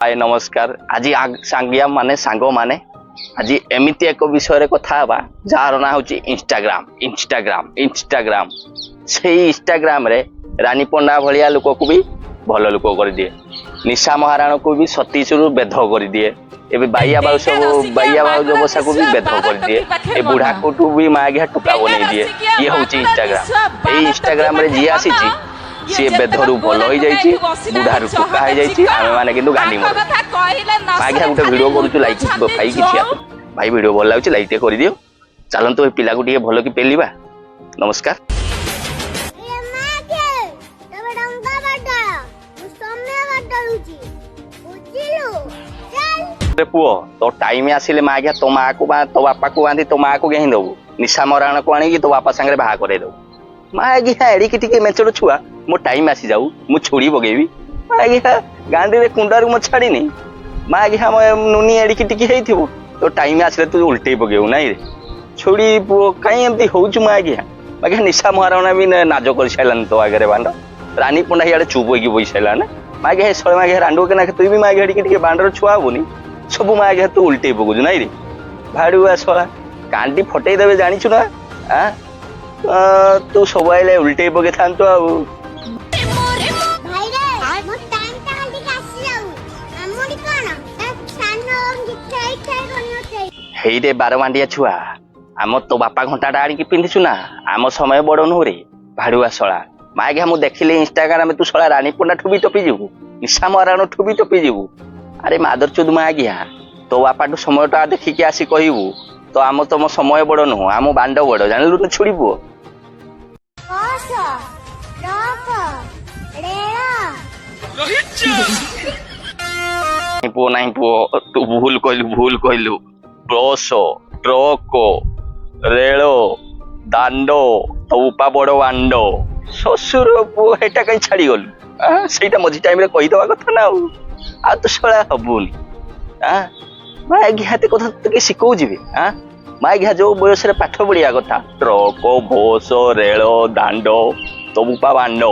ହାଏ, ନମସ୍କାର। ଆଜି ସାଙ୍ଗିଆ ମାନେ, ସାଙ୍ଗମାନେ, ଆଜି ଏମିତି ଏକ ବିଷୟରେ କଥା ହେବା ଯାହାର ନାଁ ହେଉଛି ଇନଷ୍ଟାଗ୍ରାମ, ଇନଷ୍ଟାଗ୍ରାମ, ଇନଷ୍ଟାଗ୍ରାମ। ସେଇ ଇନଷ୍ଟାଗ୍ରାମରେ ରାନୀ ପଣ୍ଡା ଭଳିଆ ଲୋକକୁ ବି ଭଲ ଲୋକ କରିଦିଏ, ନିଶା ମହାରାଣକୁ ବି ସତୀଶରୁ ବେଧ କରିଦିଏ, ଏବେ ବାଇଆ ବାଉସ, ବାଇଆ ଭାଉଜ ବସାକୁ ବି ବେଧ କରିଦିଏ, ଏ ବୁଢାକୁଠୁ ବି ମାଗିଆ ଟୋକା ବନେଇ ଦିଏ। ଇଏ ହଉଛି ଇନଷ୍ଟାଗ୍ରାମ। ଏଇ ଇନଷ୍ଟାଗ୍ରାମରେ ଯିଏ ଆସିଛି, ସିଏ ବେଧରୁ ଭଲ ହେଇଯାଇଛି, ବୁଢାରୁ ଟୋକା ହେଇଯାଇଛି। ଆମେ ମାନେ କିନ୍ତୁ ଗାଣ୍ଡି ମରୁ। ମାଗିଆ ଗୋଟେ ଭିଡିଓ କରୁଛୁ, ଲାଇକ୍ ଭାଇ କିଛି ଆସୁନି। ଭାଇ, ଭିଡିଓ ଭଲ ଲାଗୁଛି, ଲାଇକ୍ ଟିକେ କରିଦିଅ। ଚାଲନ୍ତୁ, ଏ ପିଲାକୁ ଟିକେ ଭଲ କି ପେଲିବା। ନମସ୍କାର। ଏ ମାକେ, ତମେ ଡଙ୍ଗା ବଦଳ, ମୁଁ ସମୟ ବଦଳୁଛି, ବୁଝିଲୁ? ଚାଲ। ରେ ପୁଅ, ତୋ ଟାଇମ ଆସିଲେ ମାଗିଆ ତୋ ମାକୁ ବା ତୋ ବାପାକୁ ବାନ୍ଧି ତୋ ମାକୁ ଗେହିଁ ଦବୁ, ନିଶା ମରାଣକୁ ଆଣିକି ତୋ ବାପା ସାଙ୍ଗରେ ବାହା କରେଇ ଦବୁ। ମାଗିଆ ଏଡ଼ିକି ଟିକେ ମେଞ୍ଚଡ଼ ଛୁଆ, ମୋ ଟାଇମ ଆସିଯାଉ, ମୁଁ ଛୁଡ଼ି ପକେଇବି। ମାଗିଆ ଗାଣ୍ଡିରେ କୁଣ୍ଡାରୁ ମୁଁ ଛାଡ଼ିନି। ମାଗିଆ ମୋ ନୁନି ଏଡ଼ିକି ଟିକେ ହେଇଥିବ, ତୋ ଟାଇମ ଆସିଲେ ତୁ ଉଲ୍ଟେଇ ପକେଇବୁ। ନାଇଁ ରେ ଛୁଡ଼ି ପୁଅ, କାଇଁ ଏମିତି ହଉଛୁ? ମାଗିଆ ମାଗିଆ ନିଶା ମହାରଣା ବି ନାଜ କରିସାରିଲାନି ତୋ ଆଗରେ। ବାଣ୍ଡ ରାନୀ ପଣ୍ଡା ଇଆଡ଼େ ଚୁପ୍ ହେଇକି ବସିସାରିଲାଣି। ମାଗିଆ ଶଳେ, ମାଗିଆ ରାଣ୍ଡୁ କେନା, ତୁ ବି ମାଗିଆ ଟିକେ ଟିକେ ବାଣ୍ଡର ଛୁଆ ହବୁନି। ସବୁ ମାଗିଆ ତୁ ଉଲ୍ଟେଇ ପକଉଛୁ। ନାଇଁ ରେ ଭାଡୁଆ ଶଳା, କାଣ୍ଡି ଫଟେଇ ଦେବେ, ଜାଣିଛୁ ନା? ଆଁ ତୁ ସବୁ ଆଇଲେ ଉଲ୍ଟେଇ ପକେଇଥାନ୍ତୁ ଆଉ। ଭାଇରେ, ମୋ ଟାଇମ ଟା ଟିକେ ଆସିଯାଉ। ଆମରି କଣ ତା ସାନ ଖେଇ ଖେଇ କରିନଥାଏ। ହେଇରେ ବାରମାଣ୍ଡିଆ ଛୁଆ, ଆମ ତୋ ବାପା ଘଣ୍ଟାଟା ଆଣିକି ପିନ୍ଧିଛୁ ନା? ଆମ ସମୟ ବଡ ନୁହଁ ରେ ଭାଡୁଆ ଶଳା। ମାଗିଆ ମୁଁ ଦେଖିଲି ଇନଷ୍ଟାଗ୍ରାମ, ତୁ ଶଳା ରାନୀ ପଣ୍ଡା ଠୁ ବି ଟପି ଯିବୁ, ନିଶା ମହାରାଣ ଠୁ ବି ଟପି ଯିବୁ। ଆରେ ମାଦର ଚୋଦ ମାଗିଆ, ତୋ ବାପାଠୁ ସମୟଟା ଦେଖିକି ଆସି କହିବୁ ତ। ଆମ ତମ ସମୟ ବଡ ନୁହଁ, ଆମ ବାଣ୍ଡ ବଡ, ଜାଣିଲୁ ନା ଛୁଡ଼ି ପୁଅ? ବସ, ଟ୍ରକ, ରେଳ। ପୁଅ, ନାହିଁ ପୁଅ, ତୁ ଭୁଲ କହିଲୁ, ଭୁଲ କହିଲୁ। ବସ, ଟ୍ରକ, ରେଳ, ଦାଣ୍ଡ, ତୋ ଉପା ବଡ ବାଣ୍ଡ। ଶ୍ୱଶୁର ପୁଅ, ହେଟା କାହିଁ ଛାଡିଗଲୁ? ଆଁ, ସେଇଟା ମଝି ଟାଇମରେ କହିଦବା କଥା ନା। ଆଉ ତୁ ଶଳା ହବୁନି। ଆଁ, ମାଗିଆ ଏତେ କଥା ତତେ କିଏ ଶିଖଉଛି ବି? ଆଁ, ମାଗିଆ ଯୋଉ ବୟସରେ ପାଠ ପଢିବା କଥା, ଟ୍ରକ, ବସ, ରେଳ, ଦାଣ୍ଡ, ତୋ ବୁପା ବାଣ୍ଡ।